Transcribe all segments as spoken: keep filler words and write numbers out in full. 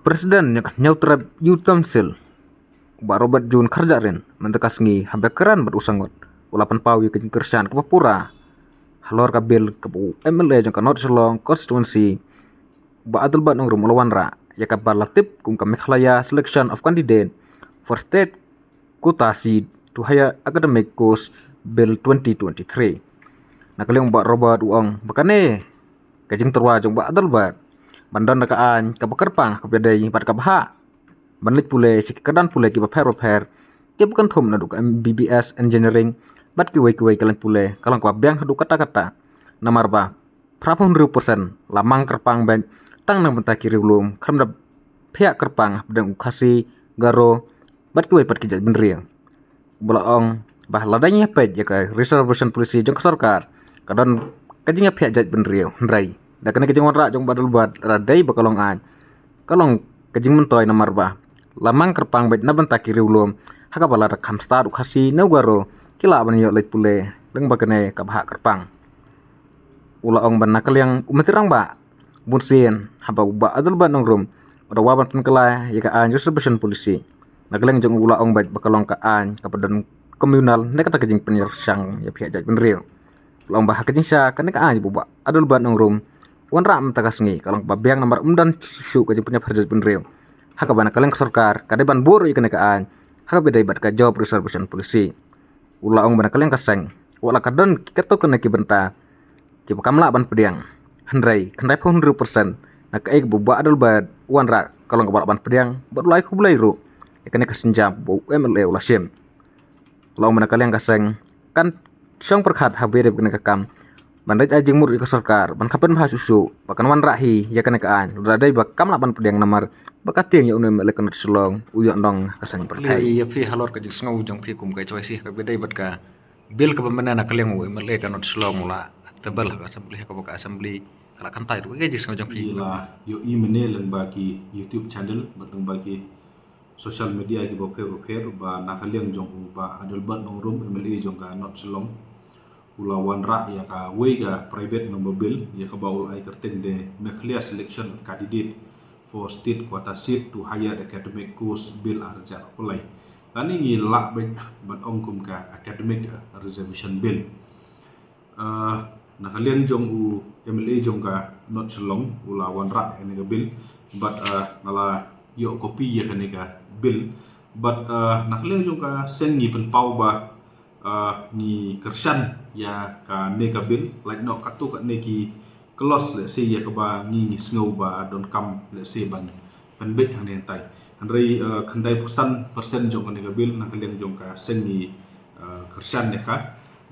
President jong ka Hynñiewtrep Youth Council, Bah Robert June Kharjahrin, mynta ka sngi haba kren bad u Sangot, u la pynpaw ïa ka jingkyrshan kaba pura halor ka bill kaba u M L A jong ka North Shillong Constituency, Bah Adelbert Nongrum, u la wanrah ïa kaba la tip kum ka Meghalaya Selection of Candidate for State Quota Seat to Higher Academic Course Bill twenty twenty-three. Na ka liang Bah Robert u ong ba kane ka jingtyrwa jong Bah Adelbert ban don da ka aiñ kaba kyrpang, kaba dei bad kaba hap ban leit pule sha ki kyrdan pule kiba pher bapher, kiba kynthup naduh ka M B B S, engineering bad kiwei kiwei ki lane pule, ka long kaba biang haduh katta katta. Namar ba phra phew hynriew percent la mang kyrpang beit tang na bynta ki riewlum, khlem da phiah kyrpang hapdeng u Khasi, Garo bad kiwei pat ki jaitbynriew. Ba la ong ba lada ngi peit ïa ka reservation policy jong ka sorkar, ka don ka jingïaphiah jaitbynriew, hynrei da kane ka jingwanrah jong Bah Adelbert, lada dei ba ka long aiñ, ka long ka jingmyntoi, namar ba la mang kyrpang beit na bynta ki riewlum ha kaba lada kham stad u Khasi ne u Garo ki lah ban ïoh leit pule lyngba kane kaba hap kyrpang. U la ong ba na ka liang u Myntri Rangbah, bunsien haba u Bah Adelbert Nongrum u dawa ban pynkylla ïa ka aiñ reservation policy, na ka liang jong u la ong beit ba ka long ka aiñ kaba don communal ne kata ka jingpynïarshang ïaphiah jaitbynriew. U la ong ba ha ka jingshisha kane ka aiñ ba u Bah Adelbert Nongrum u wanrah mynta ka sngi ka long kaba biang namar ym don shuh ka jingpynïapher jaitbynriew, ha kaba na ka liang ka sorkar ka dei ban buh ruh ïa kane ka aiñ ha kaba dei bad ka job reservation policy. U la ong ba na ka liang ka seng, wat la ka don ki katto katne ki bynta kiba kam lah ban pdiang, hynrei khyndai phew hynriew percent na kaei kaba u Bah Adelbert u wanrah ka long kaba lah ban pdiang, bad u la ai khublei ruh ïa kane ka sienjam ba u M L A u la shim. U la ong ba na ka liang ka seng kan shong pyrkhat haba ïadei bad kane ka kam ban leit ai jingmut ïa ka sorkar ban kham pynbha shuh shuh ba kan wanrah hi ïa kane ka aiñ, lada dei ba kam lah ban pdiang, namar ba ka tieng ïa une u M L A ka North Shillong u ïoh nong ha ka seng pyrthei. Ïa phi halor ka jingsngew jong phi kum ka H Y C ha kaba dei bad ka bill kaba mynne na ka liang u M L A ka North Shillong u la table ha ka assembly, ha kaba ka assembly ka la kyntait ruh, ka jingsngew jong phi. Ïa la ïohi mynne lyngba ki YouTube channel bad lyngba ki social media kiba pher bapher ba na ka liang jong u Bah Adelbert Nongrum, M L A jong ka North Shillong, u la wanrah ïa kawei ka private member bill ïa kaba u la ai kyrteng de Meghalaya Selection of Candidate for State Quota Seat to Higher Academic Course Bill ar hajar arphew lai, lane ngi lah beit ban ong kum ka Academic, eh, Reservation Bill. Eh, na ka liang jong u M L A jong ka North Shillong u la wanrah ïa kane ka bill, bad, eh, nga la ïoh copy ïa kane ka bill, bad, eh, na ka liang jong ka seng ngi pynpaw ba, eh, ngi kyrshan ïa kane ka bill, lait noh katto katne ki clause lehse ïa kaba ngi, ngi sngew ba donkam lehse ban pynbeit hangne hangtai. Hynrei, eh, khyndai phew san percent jong kane ka bill na ka liang jong ka seng ngi, eh, kyrshan ïa ka.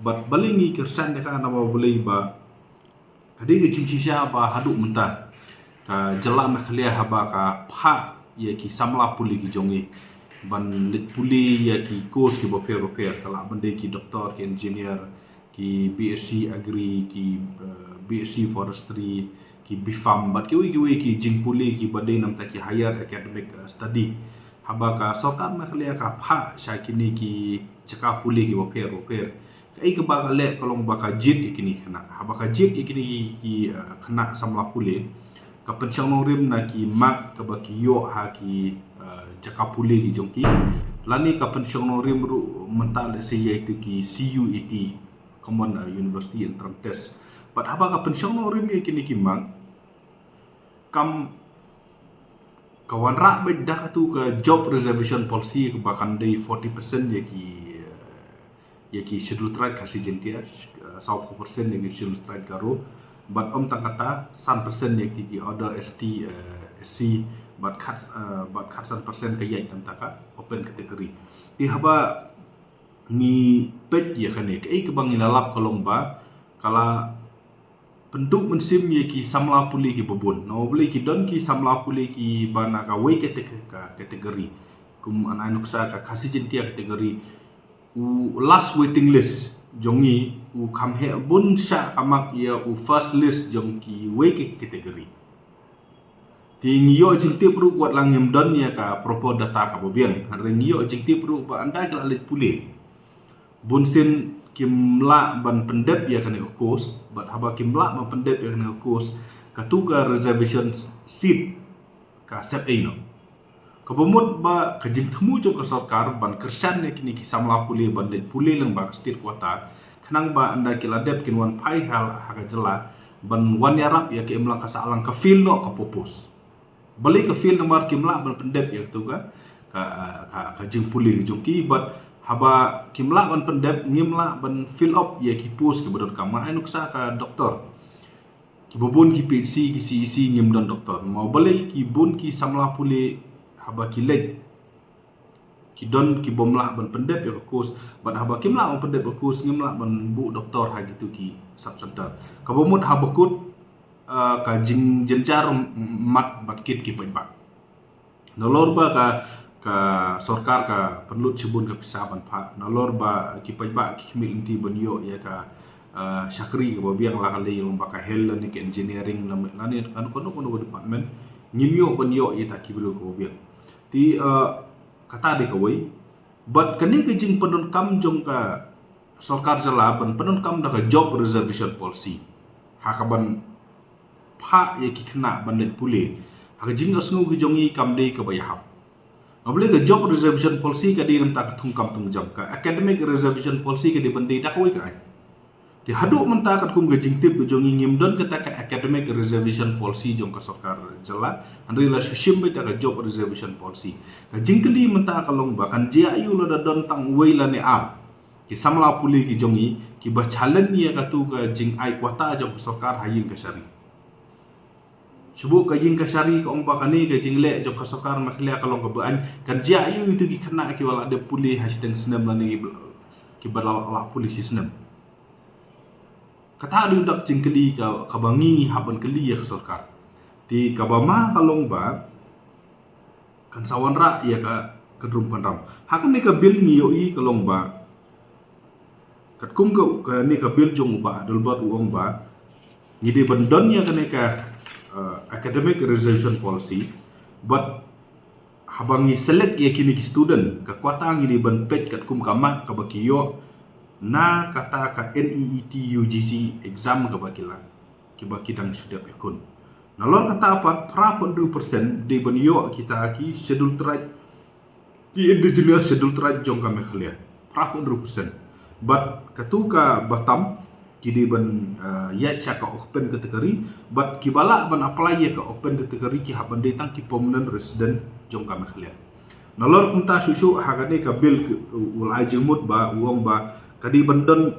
Bad balei ngi kyrshan ïa ka, namar balei ba ka dei ka jingshisha ba haduh mynta ka jylla Meghalaya haba ka phah ïa ki samla pule ki jong ngi ban leit pule ïa ki course kiba pher bapher, ka lah ban dei ki doctor, ki engineer, ki B S C Agri, ki, eh, B S C Forestry, ki B Pharm, bad kiwei kiwei ki jingpule kiba dei namar ki higher academic, eh, study. Haba ka sorkar Meghalaya ka phah sha kine ki jaka pule kiba pher bapher, kaei kaba ka leh ka long ba ka jied ïa kine ki khynnah. Haba ka jied ïa kine ki, ki, eh, khynnah samla pule, ka pynshong nongrim na ki mark kaba ki ïoh ha ki, eh, jaka pule ki jong ki, lane ka pynshong nongrim ruh mynta lehse ïa itu ki C U E T, Common, eh, University Entrance Test. Bad haba ka pynshong nongrim ïa kine ki mark, kam ka wanrah beit da katu ka job reservation policy kaba kan dei forty percent ïa ki, eh, ïa ki Scheduled Tribe Khasi Jaintia, eh, saw phew percent ïa ki Scheduled Tribe Garo, bad ym tang kata, san percent ïa ki, ki other S T, eh, S C, bad khat, eh, bad khatsan percent ka ïaid namar ka open category. Te haba ngi peit ïa kane, kaei kaba ngi la lap ka long ba ka la pynduh mynsiem ïa ki samla pule kiba bun. Namar balei, ki don ki samla pule kiba na kawei ka te-, ka category. Kum ngan ai nuksa ka Khasi Jaintia category, u last waiting list jong ngi u kham heh bun sha ka mark ïa u first list jong kiwei ki category. Te ngi ïoh jingtip ruh, wat la ngim don ïa ka proper data kaba biang, hynrei ngi ïoh jingtip ruh ba ynda ki la leit pule, bunsien kim lah ban pyndep ïa kane ka course, bad haba kim lah ban pyndep ïa kane ka course, katu ka reservation seat ka sep ei noh. Kaba mut ba ka jingthmu jong ka sorkar ban kyrshan ïa kine ki samla pule ban leit pule lyngba ka state quota, khnang ba ynda ki la dep kin wan phai ha, ha ka jylla ban wan ïarap ïa ka imlang ka sahlang, ka fail noh ka purpose. Balei ka fail? Namar kim lah ban pyndep ïa katu ka, ka, ka, ka jingpule jong ki, bad haba kim lah ban pyndep, ngim lah ban fill up ïa ki post kiba donkam. Ngan ai nuksa ka doktor. Kiba bun ki P H C, ki C H C ngim don doktor. Mo balei ki bun ki samla pule haba ki leit, ki don ki bym lah ban pyndep ïa ka course, bad haba kim lah ban pyndep ïa ka course, ngim lah ban buh doktor ha kitu ki sub center. Kaba mut haba kut, ah, ka jingjynjar mat bad kit ki paidbah. Nalor ba ka, ka sorkar ka pynlut shibun ka pisa ban phah. Nalor ba ki paidbah ki khmih lynti ban ïoh ïa ka, ah, shakri kaba biang, la ka lei lyngba ka health lane ka engineering lane, lane kano kano kano department, ngim ïoh ban ïoh ïa kita ki briew kaba biang. Te, ah, kata dei kawei. Bad kane ka jingpyndonkam jong ka sorkar jylla ban pyndonkam da ka job reservation policy ha kaban phah ïa ki khynnah ban leit pule, ha ka jingïohsngew ki jong ngi kam dei kaba ïahap. Nga balei ka job reservation policy ka dei na bynta ka thungkam thungjam, ka academic reservation policy ka dei ban dei da kawei ka aiñ. Te haduh mynta katkum ka jingtip ka jong ngi ngim don kata ka academic reservation policy jong ka sorkar jylla. Hynrei la shu shim beit da ka job reservation policy. Ka jingkylli mynta ka long ba kan jia aiu lada don tang uwei lane ar ki samla pule ki jong ngi kiba challenge ïa katu ka jingai quota jong ka sorkar ha ïing kashari. Shu buh ka ïing kashari ka ong ba kane ka jingleh jong ka sorkar Meghalaya ka long kaba aiñ, kan jia aiu ïa kitu ki khynnah kiba la dep pule ha shiteng snem lane kiba, kiba la, la pule shi snem. Kata dei u dak jingkylli ka, kaba ngi ngi hap ban kylli ïa ka sorkar. Te kaba ma ka long ba kan sa wanrah ïa ka kynrum kynram. Ha kane ka bill ngi ïohi ka long ba katkum ka, kane ka bill jong u Bah Adelbert u ong ba ngi dei ban don ïa kane ka, uh, academic reservation policy, bad haba ngi select ïa kine ki student, ka quota ngi dei ban peit katkum ka mark kaba ki ïoh na kata ka NEET UGC exam kaba ki la, kiba ki dang shu dep ïakhun. Nalor kata pat, phra point two percent dei ban ïoh kita ki Scheduled Tribe, ki Indigenous Scheduled Tribe jong ka Meghalaya. Phra point two percent. Bad katu kaba tam ki dei ban, uh, ïaid sha ka open category, bad kiba lah ban apply ïa ka open category ki hap ban dei tang ki permanent resident jong ka Meghalaya. Nalor kumta shuh shuh ha kane ka bill u la ai jingmut ba u ong ba ka dei ban don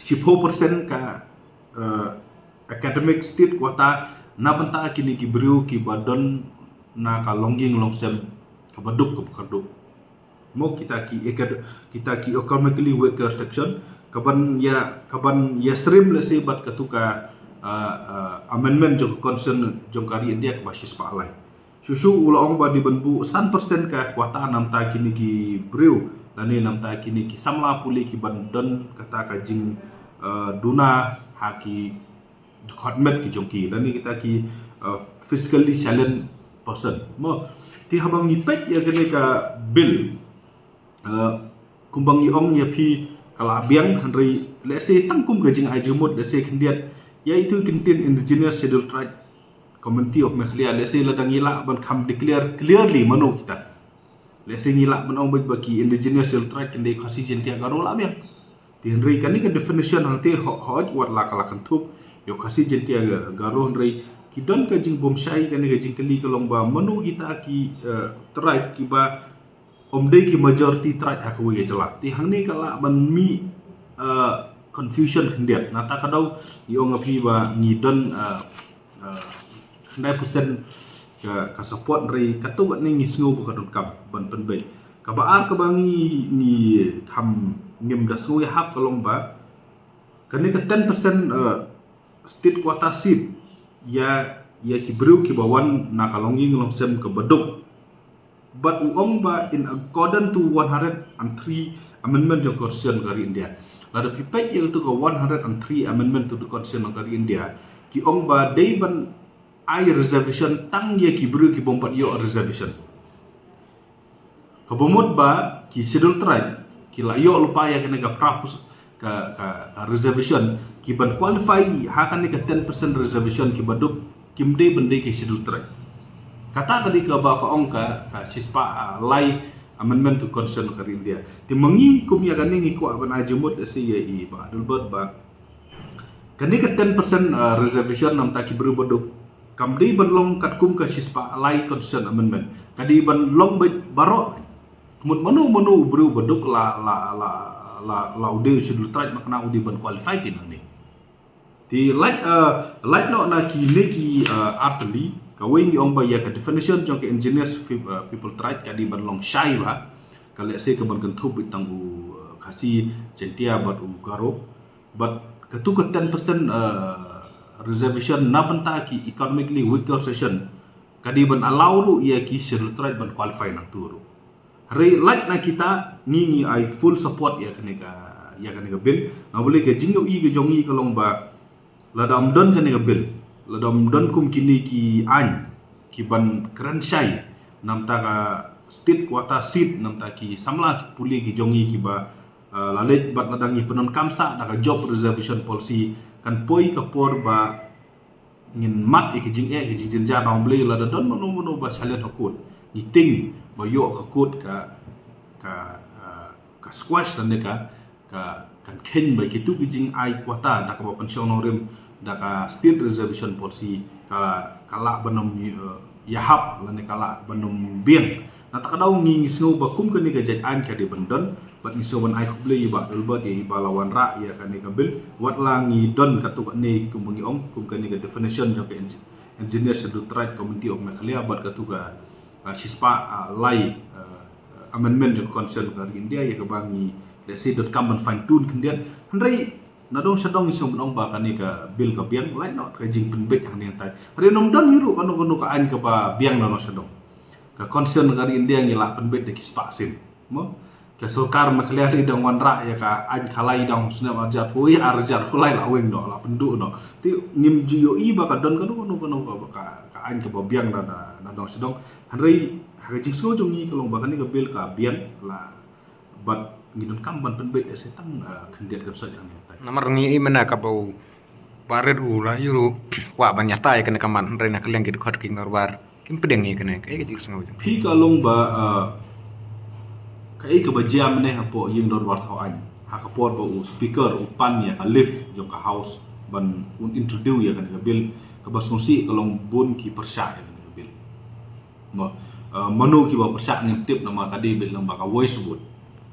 shiphew percent ka, uh, academic state quota na bynta kine ki briew kiba don na ka longïing longsem kaba duk kaba kordor. Mo kita ki acad-, kita ki economically weaker section kaban ïa, kaban ïa srim lehse bad katu ka, uh, uh, amendment jong ka constitution jong ka ri India kaba shispah lai. Shuh shuh u la ong ba dei ban buh san percent ka quota na bynta kine ki briew lane na bynta kine ki samla pule kiban don kata ka jing, uh, duna ha ki dkhot met ki jong ki lane kita ki, uh, fiscally challenged person. Mo, te haba ngi peit ïa kane ka bill, uh, kumba ngi ong ïa phi ka la biang, hynrei lehse tang kum ka jingai jingmut, lehse khyndiat ïa itu ki ktien Indigenous Scheduled Tribe Community of Meghalaya, lehse lada ngi lah ban kham declare clearly mano kita. Lehse ngi lah ban ong beit ba ki Indigenous Scheduled Tribe kin dei Khasi, Jaintia, Garo, la biang. Te hynrei kane ka definition hangte ho-, hooid wat la ka la kynthup ïa u Khasi, Jaintia, Garo, hynrei ki don ka jingbymshai, kane ka jingkylli ka long ba mano kita ki, eh, tribe kiba ym dei ki majority tribe ha kawei ka jylla. Te hangne ka lah ban mih, eh, confusion khyndiat. Nangta ka daw ngi ong ïa phi ba ngi don, eh, eh, khyndai percent ka, ka support, hynrei katto katne ngi sngew ba ka donkam ban pynbeit. Kaba ar kaba ngi, ngi kham ngim da sngew ïahap ka long ba kane ka ten percent, eh, state quota seat ïa, ïa ki briew kiba wan na ka longïing longsem kaba duk. Bad u ong ba in accordance to one hundred and three amendment jong ka Constitution ka ri India. Lada phi peit ïa katu ka one hundred and three amendment to the Constitution ka ri India, ki ong ba dei ban ai reservation tang ïa ki briew ki bym pat ïoh reservation. Kaba mut ba ki Scheduled Tribe ki la ïoh lypa ïa kane ka phra pus-, ka, ka, ka reservation, ki ban qualify ha kane ka ten percent reservation kiba duk kim dei ban dei ki Scheduled Tribe. Kata ka dei kaba ka ong ka, ka shispah, ah, lai amendment to Constitution ka ri India. Te ma ngi kum ïa kane ngi kwah ban ai jingmut ïa i Bah Adelbert ba kane ka ten percent, ah, reservation namta ki briew ba duk kam dei ban long katkum ka shispah lai Constitution amendment. Ka dei ban long ba baroh. Ka mut mano mano u briew ba duk la, la, la, la, la u dei u Scheduled Tribe, ma kane u dei ban qualify ki nangne. Te lait, ah, lait noh na kine ki, ah, artylli, kawei ngi ong ba ïa ka definition jong ka indigenous pe-, ah, people tribe ka dei ban long shai bha. Ka lehse ka ban kynthup beit tang u, ah, Khasi, Jaintia bad u Garo. Bad katu ka ten percent, ah, reservation na bynta ki economically weaker section ka dei ban allow ruh ïa ki Scheduled Tribe ban qualify nangtu ruh. Hynrei lait na kita ngi, ngi ai full support ïa kane ka, ïa kane ka bill. Namar balei ka jingïohi ka jong ngi ka long ba lada ym don kane ka bill, lada ym don kum kine ki aiñ ki ban kren shai namta ka state quota seat, namta ki samla ki pule ki jong ngi kiba, ah, la leit, bad lada ngi pyndonkam sah da ka job reservation policy, kan poi ka por ba ngin mad ïa ki jingeh, ki jingjynjar. Namar balei lada don mano mano ba challenge ha court, ngi tieng ba ïoh ka court ka, ka, ah, ka squash lane ka, ka, kan kheiñ ba kitu ki jingai quota da kaba pynshong nongrim da ka state reservation policy ka, ka lah ban ym, eh, ïahap lane ka lah ban ym biang. Na kata ka daw ngi sngew ba kum kane ka jait aiñ ka dei ban don, bad ngi sngew ban ai khublei ïa i Bah Adelbert ïa iba la wanrah ïa kane ka bill. Wat la ngi don katu kane kum ba ngi ong, kum kane ka definition jong ka Indi-, Indigenous Scheduled Tribe Community of Meghalaya bad katu ka, ah, shispah, ah, lai, ah, amendment jong ka Constitution ka ri India ïa kaba ngi lehse donkam ban fine tune khyndiat. Hynrei nadong shadong ngi sngew ban ong ba kane ka bill ka biang, lait noh ka jingpynbeit hangne hangtai. Hynrei ym don hi ruh kano kano ka aiñ kaba biang nadong shadong. Ka Constitution ka ri India ngi la pynbeit da ki spah sien. Mo? Ka sorkar Meghalaya dang wanrah ïa ka aiñ khalai dang u snem ar hajar, hooid ar hajar, hooid lai la weng noh, la pynduh noh. Te ngim ju ïohi ba ka don kano kano kano ka, ka, ka aiñ kaba biang na, na, nadong shadong. Hynrei ha ka jingsngew jong ngi ka long ba kane ka bill ka biang la, bad ngi donkam ban pynbeit ïa shi tang, ah, khyndiat kan sot hangne hangtai. Namar ngi ïohi mynne kaba u Bah Rit u la ïoh ruh kwah ban ïatai kane ka mat, hynrei na ka liang ki dkhot ki dorbar kim pdiang ïa kane. Kaei ka jingsngew jong phi? Phi, ka long ba, ah, kaei kaba jia mynne hapoh ïing dorbar thaw aiñ, ha ka por ba u speaker u pan ïa ka leave jong ka House ban un introduce ïa kane ka bill, kaba sngewsih ka long bun ki pyrshah ïa kane ka bill. Mo, ah, mano kiba pyrshah ngim tip namar ka dei beit lyngba ka voice vote.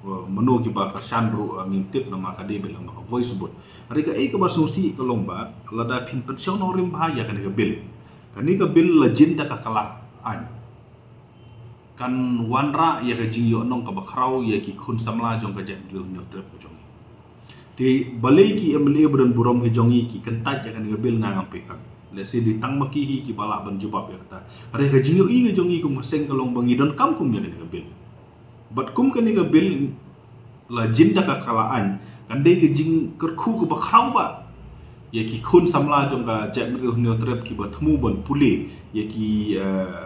Ah, mano kiba kyrshan ruh, ah, ngim tip namar ka dei beit lyngba ka voice vote. Hynrei kaei kaba sngewsih ka long ba lada phin pynshong nongrim bha ïa kane ka bill, kane ka bill la jin da ka kylla aiñ kan wanrah ïa ka jingïohnong kaba khraw ïa ki khun samla jong ka jaitbynriew Hynñiewtrep ka jong ngi. Te balei ki MLA ba don burom ki jong ngi ki kyntait ïa kane ka bill? Nga ngam pyrkhat. Lehse dei tang ma ki hi kiba lah ban jubab ïa kata. Hynrei ka jingïohi ka jong ngi kum ka seng ka long ba ngi donkam kum ïa kane ka bill. Bad kum kane ka bill la jin da ka kylla aiñ, kan dei ka jingkyrkhu kaba khraw bha ïa ki khun samla jong ka jaitbynriew Hynñiewtrep kiba thmu ban pule ïa ki, eh,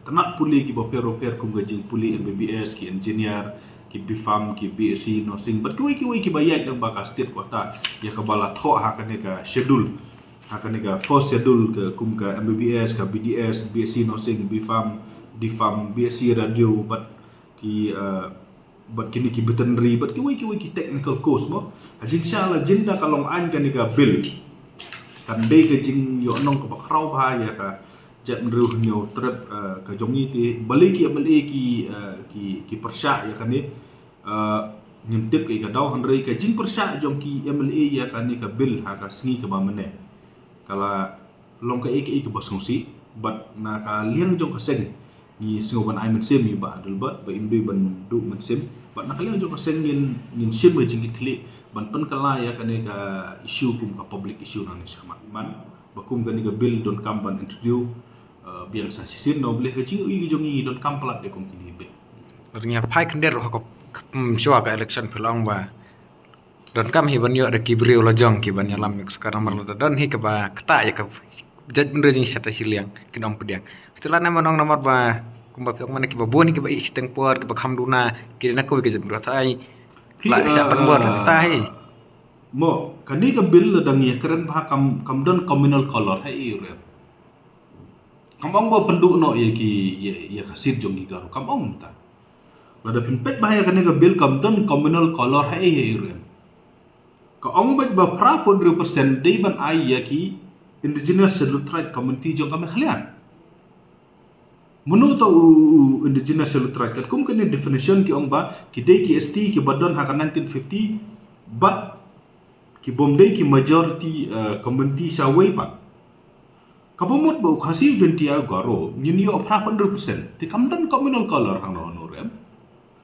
tnat pule kiba pher bapher kum ka jingpule MBBS, ki engineer, ki B Pharm, ki BSc nursing, bad kiwei kiwei kiba ïaid lyngba ka state quota ïa kaba la thoh ha kane ka schedule, ha kane ka first schedule, ka kum ka MBBS, ka BDS, BSc nursing, B Pharm, D Pharm, BSc radio, bad ki, eh, bad kine ki veterinary, bad kiwei kiwei ki technical course mo. Ha jingshisha la jin da ka long aiñ kane ka bill, kan dei ka jingïohnong kaba khraw bha ïa ka jaitbynriew Hynñiewtrep, eh, ka jong ngi. Te balei ki MLA ki, eh, ki, ki pyrshah ïa kane, eh, ngim tip kaei ka daw, hynrei ka jingpyrshah jong ki MLA ïa kane ka bill ha ka sngi kaba mynne ka la long kaei kaei kaba sngewsih. Bad na ka liang jong ka seng ngi sngew ban ai mynsiem ïa i Bah Adelbert ba im dei ban duh mynsiem. Bad na ka liang jong ka seng ngin, ngin shim ka jingkitkhlieh ban pynkylla ïa kane ka issue kum ka public issue nangne shakhmat. Ba kum kane ka bill donkam ban introduce, eh, biang sa shisien, namar balei ka jingïohi ka jong ngi, ngi donkam palat de kum kine ki bill. Lada ngi phai khyndiat ruh ha ka, hmm, shuwa ka election phi la ong ba donkam hi ban ïoh da ki briew la jong ki ban ïalam ïa ka sorkar, namar lada don hi kaba ktah ïa ka jaitbynriew jong ngi shata shiliang kin ym pdiang. Te lada namar ong namar ba kumba phi ong mynne kiba bun hi kiba ïeit shiteng por, kiba kham duna, ki dei na kawei ka jaitbynriew thaw aiñ. Phi, la, eh, shah pynbor na kata hi. Mo, kane ka bill lada ngi ïakren bha kam, kam don communal color ha i ruh. Kam ong ba pynduh noh ïa ki, ïa, ïa ka seat jong ki Garo. Kam ong mynta. Lada phin peit bha ïa kane ka bill kam don communal color haei haei ruh em. Ka ong beit ba phra point hynriew percent dei ban ai ïa ki indigenous scheduled tribe community jong ka Meghalaya. Mano uta u, u indigenous scheduled tribe? Katkum kane definition ki ong ba ki dei ki S T kiba don ha ka nineteen fifty, bad ki bym dei ki majority, eh, community shawei pat. Kaba mut ba u Khasi, Jaiñtia, Garo ngin ïoh phra point hynriew percent. Te kam don communal color hangno hangno ruh em.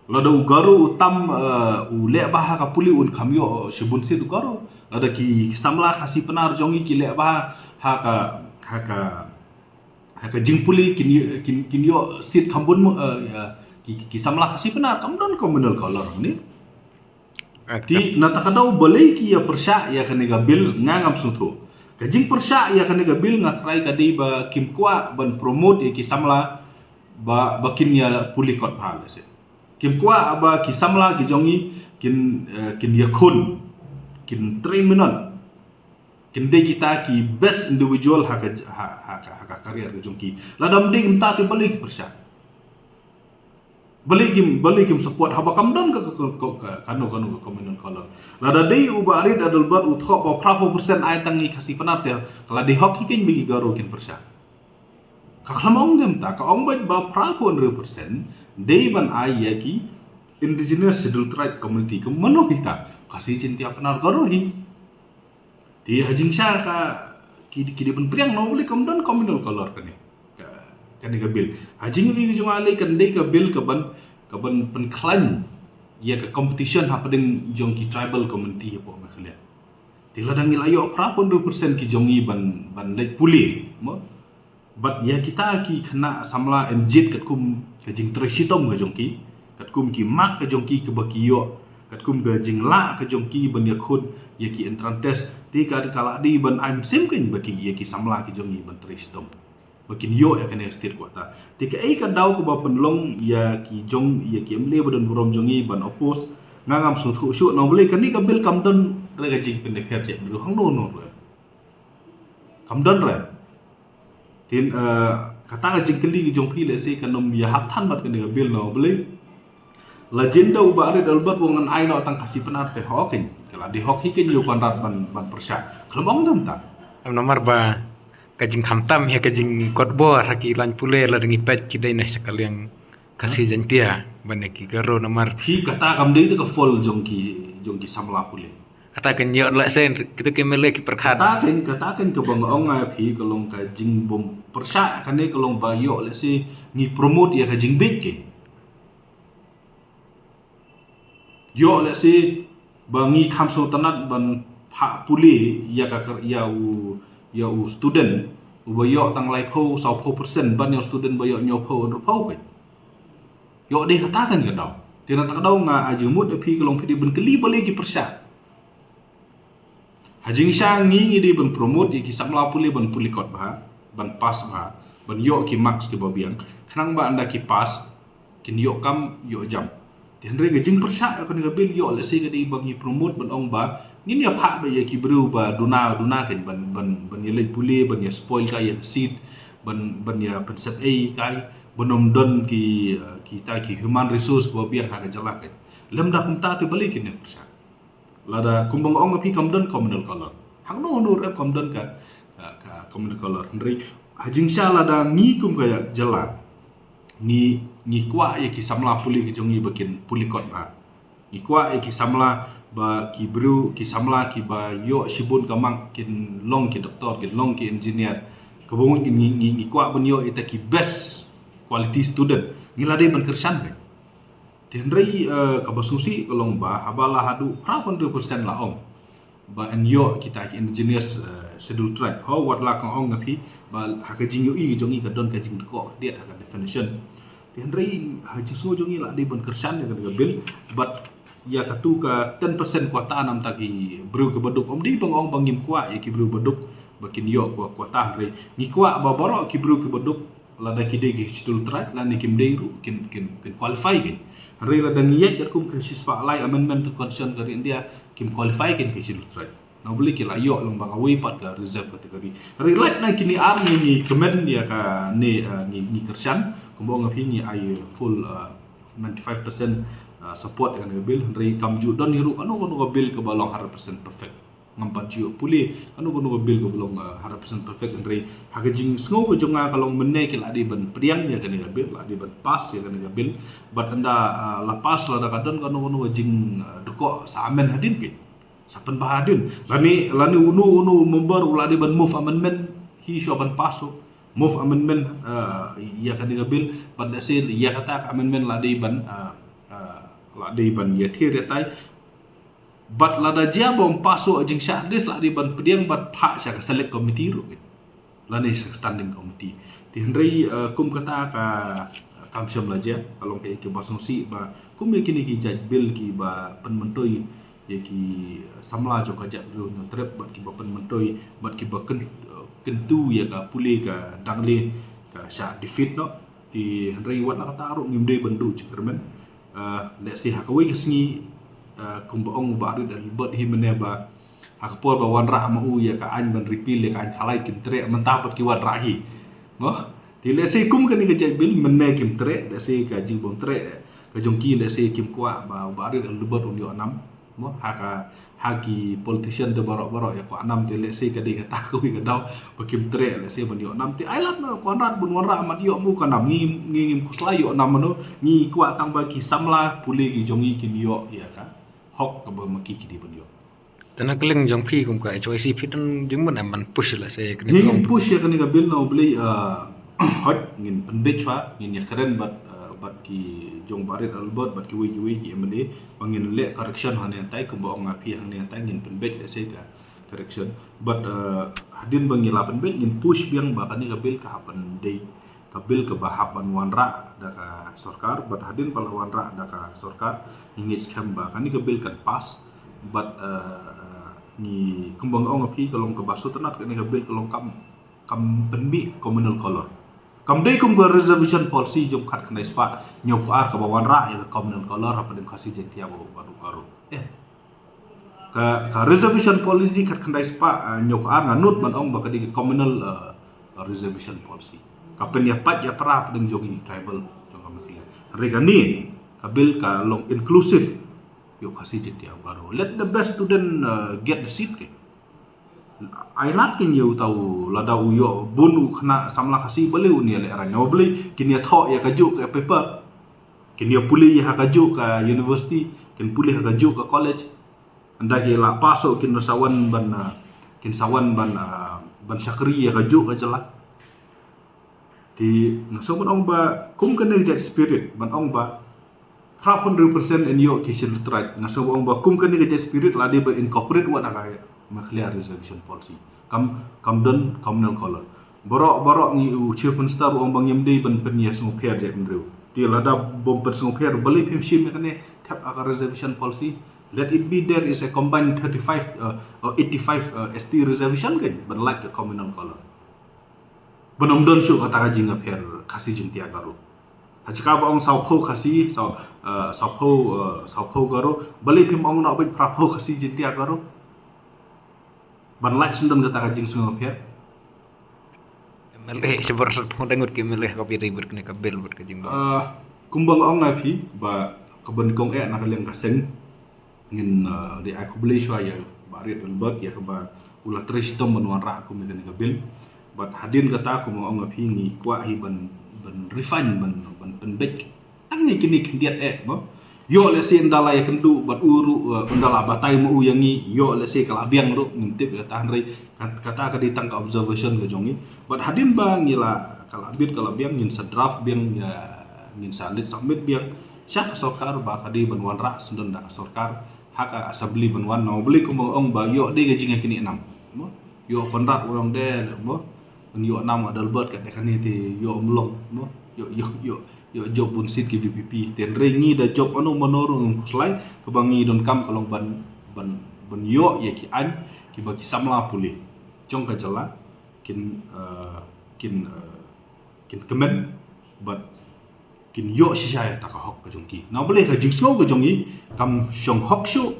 Lada u Garo u tam, eh, u leh bha ha ka pule un kham ïoh shibun seat u Garo. Lada ki samla Khasi Pnar jong ngi ki leh bha ha ka, ha ka, ha ka jingpule kin ïoh, kin, kin ïoh seat kham bun mo, eh, ïa, ki, ki samla Khasi Pnar. Kam don communal color ne. Ti na kata ka daw balei ki ïa pyrshah ïa kane ka bill, nga ngam sngewthuh. Ka jingpyrshah ïa kane ka bill nga tharai ka dei ba kim kwah ban promote ïa ki samla ba, ba kin ïa pule kot bha lehse. Kim kwah ba ki samla ki jong ngi kin, eh, kin ïakhun, kin trei minot, kin dei kita ki best individual ha ka, ha, ha ka, ha ka career ka jong ki. Lada ym dei kumta te balei ki pyrshah? Balei kim, balei kim support haba kam don ka, ka, ka, ka, kano, kano ka communal color. Lada dei u Bah Rit Adelbert u thoh ba phra phew percent ai tang ïa ki Khasi Pnar te, ka la dei hok hi keiñ ba ki Garo kin pyrshah. Ka khlem ong de mynta, ka ong beit ba phra phew hynriew percent dei ban ai ïa ki indigenous scheduled tribe community. Ka mano hi ta? Khasi, Jaiñtia, Pnar, Garo hi. Te ha jingshisha ka, ki, ki dei ban pdiang noh, balei kam don communal color kane ka, kane ka bill. Ha jingïohi jong nga lei kan dei ka bill kaban, kaban pynkhlaiñ ïa ka competition hapdeng jong ki tribal community hapoh Meghalaya. Te lada ngi la ïoh phra point hynriew percent ki jong ngi ban, ban leit pule mo. Bad ïa kita ki khynnah samla M J katkum ka jingtrei shitom ka jong ki, katkum ki mark ka jong ki kaba ki ïoh, katkum ka jinglah ka jong ki ban ïakhun ïa ki entrance test, te ka, ka la dei ban ai mynsiem keiñ ba ki, ïa ki samla ki jong ngi ban trei shitom ba kin ïoh ïa kane ka state quota. Te kaei ka daw kaba pynlong ïa ki jong, ïa ki M L A ba don burom jong ngi ban oppose? Nga ngam sngewthuh shuh na balei kane ka bill kam don re ka jingpynïapher jait mriew hangno hangno ruh. Kam don re. Tin, eh, kata ka jingkylli ka jong phi lehse kan ym ïahap than bad kane ka bill na balei. La jin da u Bah Rit Adelbert u ong ngan ai noh tang Khasi Pnar te hok keiñ. Ka la dei hok hi keiñ ïa u Conrad ban, ban pyrshah. Khlem ong de mynta. Em, namar ba ka jingkhamtam ïa ka jingkot bor ha ki lain pule lada ngi peit ki dei na sha ka liang Khasi, Jaiñtia ban ïa ki Garo namar. Phi, kata kam dei te ka fault jong ki, jong ki samla pule. Kata kan ïoh lehse kitu ki M L A ki pyrkhat. Kata kan, kata kan kaba nga ong ïa phi ka long ka jingbym pyrshah, kane ka long ba ïoh lehse ngi promote ïa ka jingbieit keiñ. Ïoh lehse ba ngi kham sngewtynnat ban phah pule ïa ka, ïa u, ïa u student uba ïoh tang laiphew, sawphew percent ban ïa u student ba ïoh hynñiewphew, hynriewphew keiñ. Ïoh dei kata kan ka daw. Te na kata ka daw nga ai jingmut ïa phi ka long phi dei ban kylli balei ki pyrshah. Ha jingshisha ngi ngi dei ban promote ïa ki samla pule ban pule kot bha, ban pass bha, ban ïoh ki marks kiba biang. Khnang ba ynda ki pass kin ïoh kam ïoh jam. Te hynrei ka jingpyrshah ïa kane ka bill ïoh lehse ka dei ba ngi promote ban ong ba ngin ïa phah beit ïa ki briew ba duna duna keiñ ban, ban, ban ïa leit pule, ban ïa spoil kai ïa ka seat, ban, ban ïa pynsep ei kai, ban ym don ki, eh, kita ki human resource kiba biang ha ka jylla keiñ. Lymda kumta te balei kin ïa pyrshah? Lada kumba nga ong ïa phi kam don communal color. Hangno hangno ruh kam don ka, ka, ka communal color. Hynrei ha jingshisha lada ngi kum ka jylla ngi, ngi kwah ïa ki samla pule ki jong ngi ba kin pule kot bha. Ngi kwah ïa ki samla ba ki briew, ki samla kiba ïoh shibun ka mark kin long ki doktor, kin long ki engineer. Kaba mut ngi, ngi, ngi kwah ban ïoh ïa kita ki best quality student. Ngi la dei ban kyrshan beit. Te hynrei, eh, kaba sngewsih ka long ba haba la haduh phra phew hynriew percent la ong ba yn ïoh kita ki indigenous, eh, scheduled tribe. Ho, wat la ka ong ïa phi ba ha ka jingïohi ka jong ngi ka don ka jingdkoh khyndiat ha ka definition. Te hynrei ha jingsngew jong ngi la dei ban kyrshan ïa ka bill bad ïa katu ka ten percent quota namar ki briew kiba duk, ym dei ba nga ong ba ngim kwah ïa ki briew ba duk ba kin ïoh qua-, quota, hynrei ngi kwah ba baroh ki briew kiba duk lada ki dei ki scheduled tribe lane kim dei ruh kin, kin, kin qualify keiñ. Hynrei lada ngi ïaid katkum ka shispah lai amendment to constitution ka ri India kim qualify keiñ ki scheduled tribe. Naba lei ki la ïoh lang ba kawei pat ka reserve category. Hynrei lait na kine ar ngi, ngi kmen ïa kane, uh, ngi, ngi kyrshan, kumba ong nga phi ngi ai full, uh, ninety-five percent, uh, support ïa kane ka bill, hynrei kam ju don hi ruh kano kano ka bill kaba long hundred percent perfect. Ngam pat ju pule kano kano ka bill kaba long, uh, hundred percent perfect, hynrei ha ka jingsngew ka jong nga ka long mynne ki la dei ban pdiang ïa kane ka bill, la dei ban pass ïa kane ka bill, bad ynda, uh, la pass lada ka don kano kano ka jing, uh, dkoh sa amend hadien phi. Sa pynbha hadien. Lane, lane uno, uno member u la dei ban move amendment hi shuwa ban pass u. Move amendment, uh, ïa kane ka bill, bad lehse ïa kata ka amendment la dei ban, uh, uh, la dei ban ïathir ïatai. Bad lada jia ba ym pass u ha jingshah list la dei ban pdiang bad phah sha ka select committee ruh. Lane sha standing committee. Te hynrei, uh, kum kata ka, uh, kam shym la jia, ka long kaei kaba sngewsih ba kum ïa kine ki jait bill kiba pynmyntoi ïa ki samla jong ka jaitbynriew Hynñiewtrep bad kiba pynmyntoi bad kiba kyn, uh, kyntu ïa ka pule ka Dangleh ka shah defeat noh. Te hynrei wat la kata ruh ngim dei ban duh jingkyrmen. Uh, lehse ha kawei ka sngi, uh, kumba ong u Bah Rit Adelbert hi mynne ba ha ka por ba wanrah ma u ïa ka aiñ ban repeal ïa ka aiñ Khalai kim treh, mynta pat ki wanrah hi. Mo? Te lehse kum kane ka jait bill mynne kim treh, lehse ka jingbym treh ka jong ki lehse kim kwah ba u Bah Rit Adelbert un ïoh nam. Mo? Ha ka, ha ki politician te baroh baroh ïa kwah nam te lehse ka dei kata kawei ka daw ba kim treh lehse ban ïoh nam te ai lad na u Conrad ban wanrah mat ïoh ma u ka nam ngi, ngi ngim khuslai ïoh nam mano ngi kwah tang ba ki samla pule ki jong ngi kin ïoh ïa ka hok kaba ma ki ki dei ban ïoh. Te na ka liang jong phi kum ka H Y C phi don jingmut em ban push lehse kane ka bill? Ngi ngim push ïa kane ka bill na u Blei, uh, hooid ngin pynbeit shuwa, ngin ïakren bad, uh, bad ki jong Bah Rit Adelbert bad kiwei kiwei ki M L A ba ngin leh correction hangne hantai kumba ong nga phi hangne hantai ngin pynbeit lehse ka correction. Bad, uh, hadien ba ngi la pynbeit ngin push biang ba kane ka bill ka hap ban dei ka bill kaba hap ban wanrah da ka sorkar, bad hadien ba la wanrah da ka sorkar ngi ngeit skhem ba kane ka bill kan pass. Bad, uh, ngi kumba nga ong ha phi ka long kaba sngewtynnat kane ka bill ka long kam, kam pynmih communal color. Kam dei kum ka reservation policy jong khatkhyndai spah hynñiewphew ar kaba wanrah ïa ka communal color hapdeng Khasi Jaiñtia bad u Garo. Eh. Ka, ka reservation policy khatkhyndai spah, uh, hynñiewphew ar nga nud ban ong ba ka dei ka communal, uh, reservation policy. Ka pynïapait ïapra hapdeng jong ki tribal jong ka Meghalaya. Hynrei kane ka bill ka long inclusive. Ïoh Khasi Jaiñtia Garo. Let the best student, uh, get the seat ke. Ai lad kin ïoh tau lada u ïoh bun u khynnah samla Khasi balei un ïaleh rang. Balei kin ïathoh ïa kajuh ka paper. Kin ïa pule ïa ha kajuh ka university, kin pule ha kajuh ka college. Ynda ki la pass u kin sa wan ban, ah, kin sa wan ban, ah, ban shakri ïa kajuh ka jylla. Te nga sngew ban ong ba kum kane ka jait spirit ban ong ba phra phew hynriew percent yn ïoh ki Scheduled Tribe. Nga sngew ban ong ba kum kane ka jait spirit la dei ban incorporate wat ha ka Meghalaya Reservation Policy. Kam, kam don communal color. Baroh, baroh ngi u Chief Minister u ong ba ngim dei ban pynïasngewpher jaitbynriew. Te lada bym pynsngewpher balei phim shim ïa kane thep ha ka reservation policy. Let it be there is a combined thirty-five, uh, or eighty-five, uh, S T reservation kan ban lait ka communal color. Ban ym don shuh kata ka jingïapher Khasi Jaiñtia Garo. Ha jaka ba ong sawphew Khasi, saw, uh, sawphew, uh, sawphew Garo, balei phim ong noh beit phraphew Khasi Jaiñtia Garo. Ban lait shen don kata ka jingsngewpher. M L A shabar sat phong dangut ki M L A ka phi ri bad kane ka bill bad ka jingdon. Ah, kumba nga ong nga phi ba ka ban kong eh na ka liang ka seng ngin, ah, dei ai khublei shuwa ïa Bah Rit Adelbert ïa kaba u la trei shitom ban wanrah kum ïa kane ka bill. Bad hadien kata kumba nga ong nga phi ngi kwah hi ban, ban refine ban, ban pynbeit. Tang ïa kine khyndiat eh, mo. Ïoh lehse ynda la ïakynduh bad u ruh, eh, ynda la batai ma u ïa ngi, ïoh lehse ka la biang ruh, ngim tip ïa kata hynrei kat-, kata ka dei tang ka observation ka jong ngi. Bad hadien ba ngi la, ka la bit ka la biang, ngin sa draft biang ïa, ngin sa leit submit biang sha ka sorkar ba ka dei ban wanrah shen don da ka sorkar ha ka assembly ban wan. Naba lei kumba ong ba ïoh dei ka jingïakynduh nam, mo. Ïoh Conrad u ong de, mo. Yn ïoh nam Adelbert kat de kane te ïoh ym long, mo. Ïoh, ïoh, ïoh, ïoh jop bun seat ki V P P. Te hynrei ngi da jop ano mano ruh ngim khuslai, kaba ngi donkam ka long ban, ban, ban ïoh ïa ki aiñ kiba ki samla pule jong ka jylla kin, eh, kin, eh, kin kmen bad kin ïoh shisha ïa kata ka hok ka jong ki. Naba lei ka jingsngew ka jong ngi kam shong hok shuh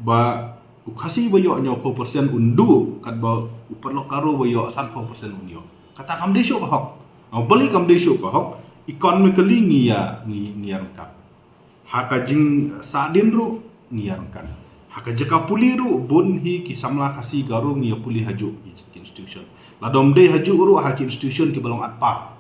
ba U Khasi ba ïoh hynñiewphew percent un duh katba u paralok Garo ba ïoh sanphew percent un ïoh. Kata kam dei shuh ka hok. Balei kam dei shuh ka hok? Economically ngi ïa, ngi, ngi ïa ryngkat. Ha ka jingsahdien ruh ngi ïa ryngkat. Ha ka jaka pule ruh bun hi ki samla Khasi Garo ngi ïa pule hajuh ki, ki institution. Lada ym dei hajuh ruh ha ki institution kiba long atpar.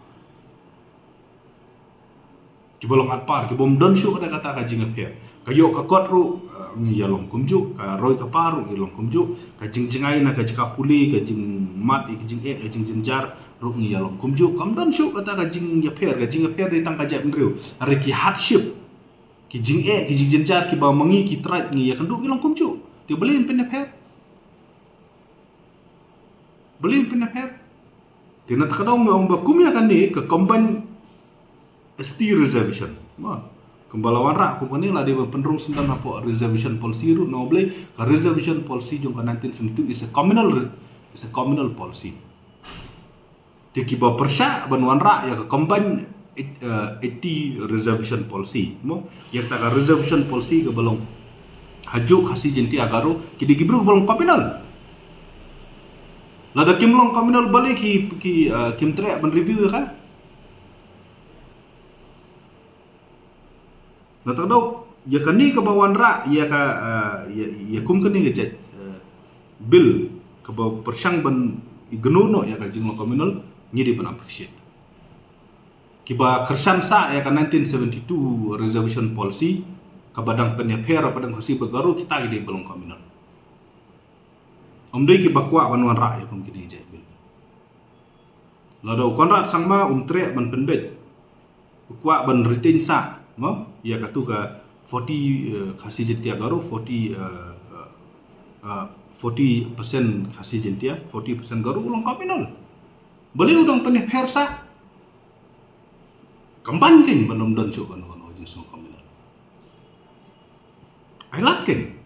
Kiba long atpar, kibym don shuh da kata ka jingïapher. Ka ïoh ka kot ruh, eh, ngi ïalong kumjuh, ka roi ka par ruh ngi long kumjuh, ka jingjngai na ka jaka pule, ka jingmad ïa ka jingeh, ka jingjynjar ruh ngi ïalong kumjuh. Kam don shuh kata ka jingïapher, ka jingïapher dei tang ka jaitbynriew. Hynrei ki hardship, ki jingeh, ki jingjynjar kiba ma ngi ki trai ngi ïakynduh ki long kumjuh. Te balei pynïapher? Balei pynïapher? Te na kata ka daw nga ong ba kum ïa kane ka combined S T reservation. Mo. Kumba la wanrah kum kane la dei ban pynrung syndon hapoh reservation policy ruh, namar balei ka reservation policy jong ka nineteen seventy-two is a communal re-, is a communal policy. Te kiba pyrshah ban wanrah ïa ka combined, eh, eighty reservation policy. Mo, ïa kata ka reservation policy kaba long hajuh Khasi Jaintia Garo, ki dei ki briew ba long communal. Lada kim long communal balei ki, ki, eh, kim treh ban review ïa ka. Na kata ka daw, ïa kane kaba wanrah, ïa ka, eh, ïa, ïa kum kane ka jait, eh, bill, kaba pyrshang ban ignore noh ïa ka jinglong communal, ngi dei ban appreciate. Kiba kyrshan sah ïa ka nineteen seventy-two reservation policy, kaba dang pynïapher, kaba dang Khasi bad Garo, kita ki dei ba long communal. Ym dei kiba kwah ban wanrah ïa kum kine ki jait bill. Lada u Conrad Sangma um treh ban pynbeit, u kwah ban retain sah, mo, ïa katu ka forty, eh, Khasi Jaintia Garo, forty, eh, eh, eh, forty percent Khasi Jaintia, forty percent Garo, u long communal. Balei u dang pynïapher sah? Kam ban kein ban ym don shuh kano kano ka jingsngew communal. Ai lad kein.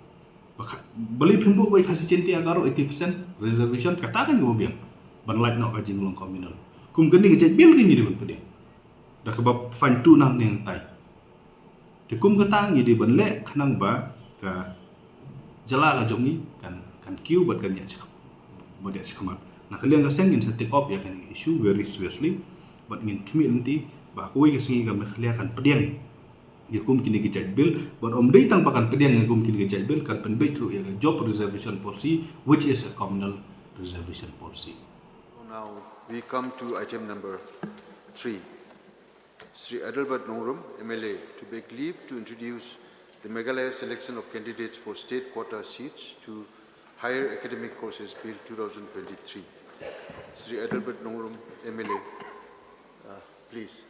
Ba kha-, balei phim buh ba i Khasi Jaintia Garo eighty percent reservation, kata kan kaba biang ban lait noh ka jinglong communal. Kum kane ka jait bill kein ngi dei ban pdiang. Da kaba fine tooth na ne tai. Te kum kata ngi dei ban leh khnang ba ka jylla ka jong ngi kan, kan kiew bad kan ïaid sha, bad ïaid shakhmat. Na ka liang ka seng ngin sa take up ïa kane ka issue very seriously bad ngin khmih lynti ba kawei ka sngi ka Meghalaya kan pdiang ïa kum kine ki jait bill, bad ym dei tang ba kan pdiang ïa kum kine ki jait bill, kan pynbeit ruh ïa ka job reservation policy, which is a communal reservation policy. Now we come to item number three. Shri Adelbert Nongrum, M L A, to beg leave to introduce the Meghalaya selection of candidates for state quota seats to Higher Academic Courses Bill two thousand twenty-three. Shri Adelbert Nongrum, M L A, uh, please.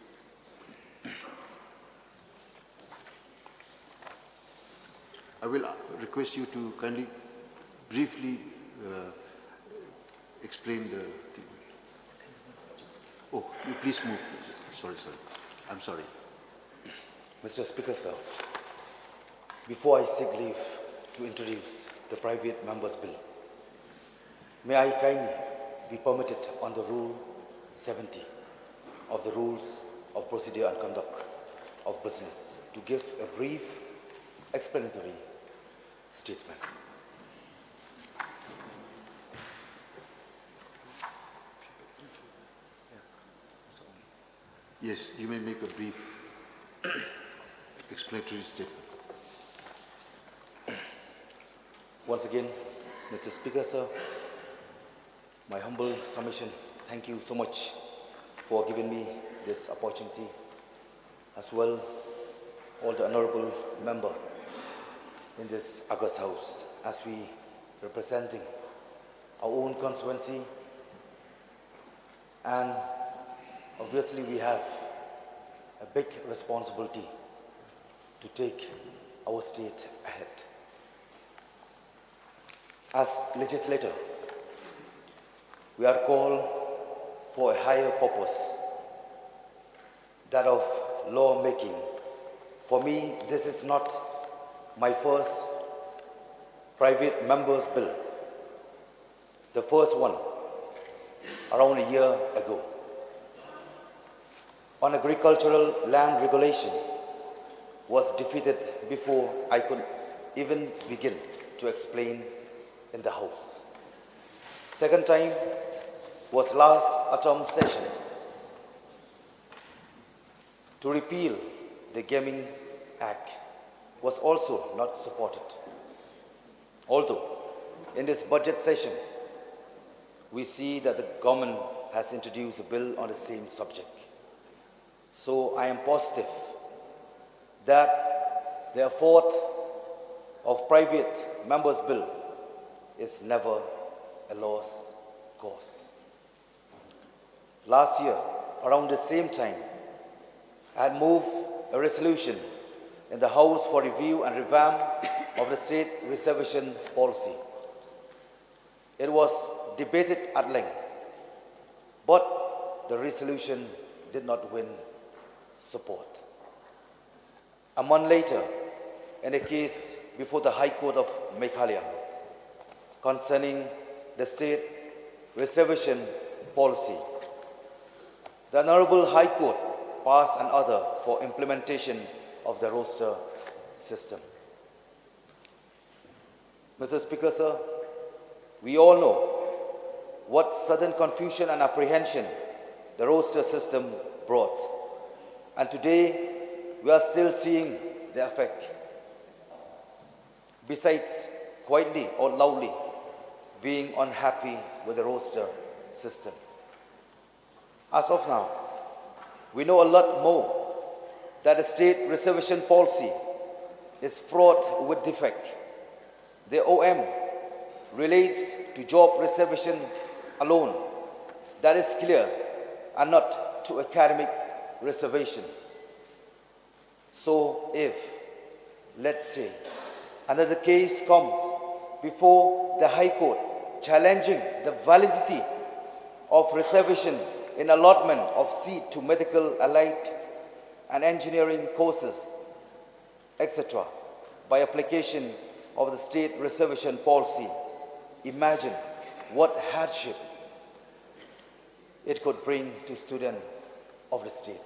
I will, uh, request you to kindly briefly, uh, explain the thing. Oh, you please move. Sorry, sorry. I'm sorry. Mister Speaker, sir, before I seek leave to introduce the Private Members Bill, may I kindly be permitted under Rule seventy of the Rules of Procedure and Conduct of Business to give a brief explanatory statement. Yes, you may make a brief explanatory statement. Once again, Mister Speaker, sir, my humble submission. Thank you so much for giving me this opportunity. As well, all the honorable member in this august house, as we representing our own constituency, and obviously we have a big responsibility to take our state ahead. As legislator, we are called for a higher purpose, that of lawmaking. For me, this is not my first private member's bill. The first one, around a year ago, on agricultural land regulation was defeated before I could even begin. to explain in the House. Second time was last autumn session to repeal the Gaming Act was also not supported. Although in this budget session, we see that the government has introduced a bill on the same subject. So I am positive that the effort of private members' bill is never a lost cause. Last year, around the same time, I had moved a resolution in the House for review and revamp of the state reservation policy. It was debated at length, but the resolution did not win support. A month later, in a case before the High Court of Meghalaya concerning the state reservation policy, the Honorable High Court passed an order for implementation of the roster system. Mister Speaker, sir, we all know what sudden confusion and apprehension the roster system brought. And today, we are still seeing the effect. Besides, quietly or loudly, being unhappy with the roster system. As of now, we know a lot more that the state reservation policy is fraught with defect. The O M relates to job reservation alone. That is clear, and not to academic reservation. So if, let's say, another case comes before the High Court challenging the validity of reservation in allotment of seat to medical, allied and engineering courses, et cetera, by application of the state reservation policy, imagine what hardship it could bring to student of the state.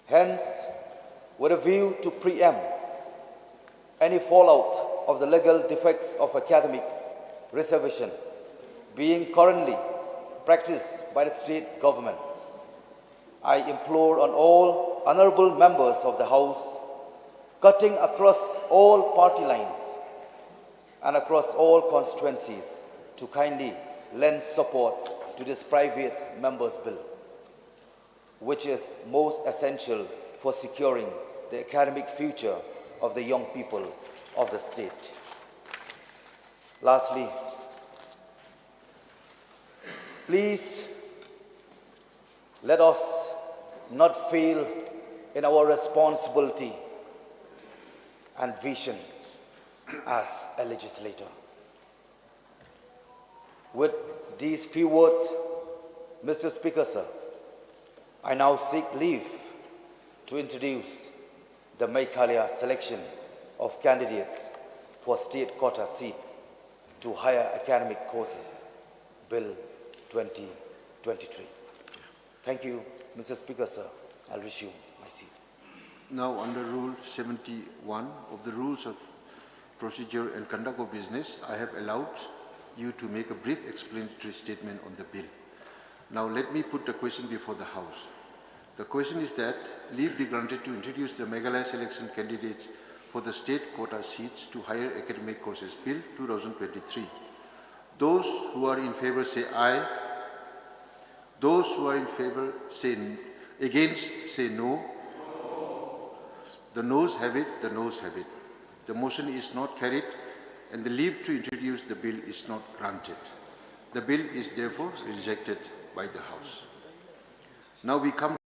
Hence, with a view to preempt any fallout of the legal defects of academic reservation being currently practiced by the state government, I implore on all honorable members of the House, cutting across all party lines and across all constituencies, to kindly lend support to this private members' bill, which is most essential for securing the academic future of the young people of the state. Lastly, please let us not fail in our responsibility and vision as a legislator. With these few words, Mister Speaker, sir, I now seek leave to introduce the Meghalaya Selection of Candidates for State Quota Seat to Higher Academic Courses, Bill twenty twenty-three. Thank you, Mister Speaker, sir. I'll resume my seat. Now, under Rule seventy-one of the Rules of Procedure and Conduct of Business, I have allowed you to make a brief explanatory statement on the bill. Now, let me put the question before the House. The question is that leave be granted to introduce the Meghalaya selection candidates for the state quota seats to Higher Academic Courses Bill two thousand twenty-three. Those who are in favor say aye. Those who are in favor say n- against say no. The noes have it, the noes have it. The motion is not carried and the leave to introduce the bill is not granted. The bill is therefore rejected by the House. Now we come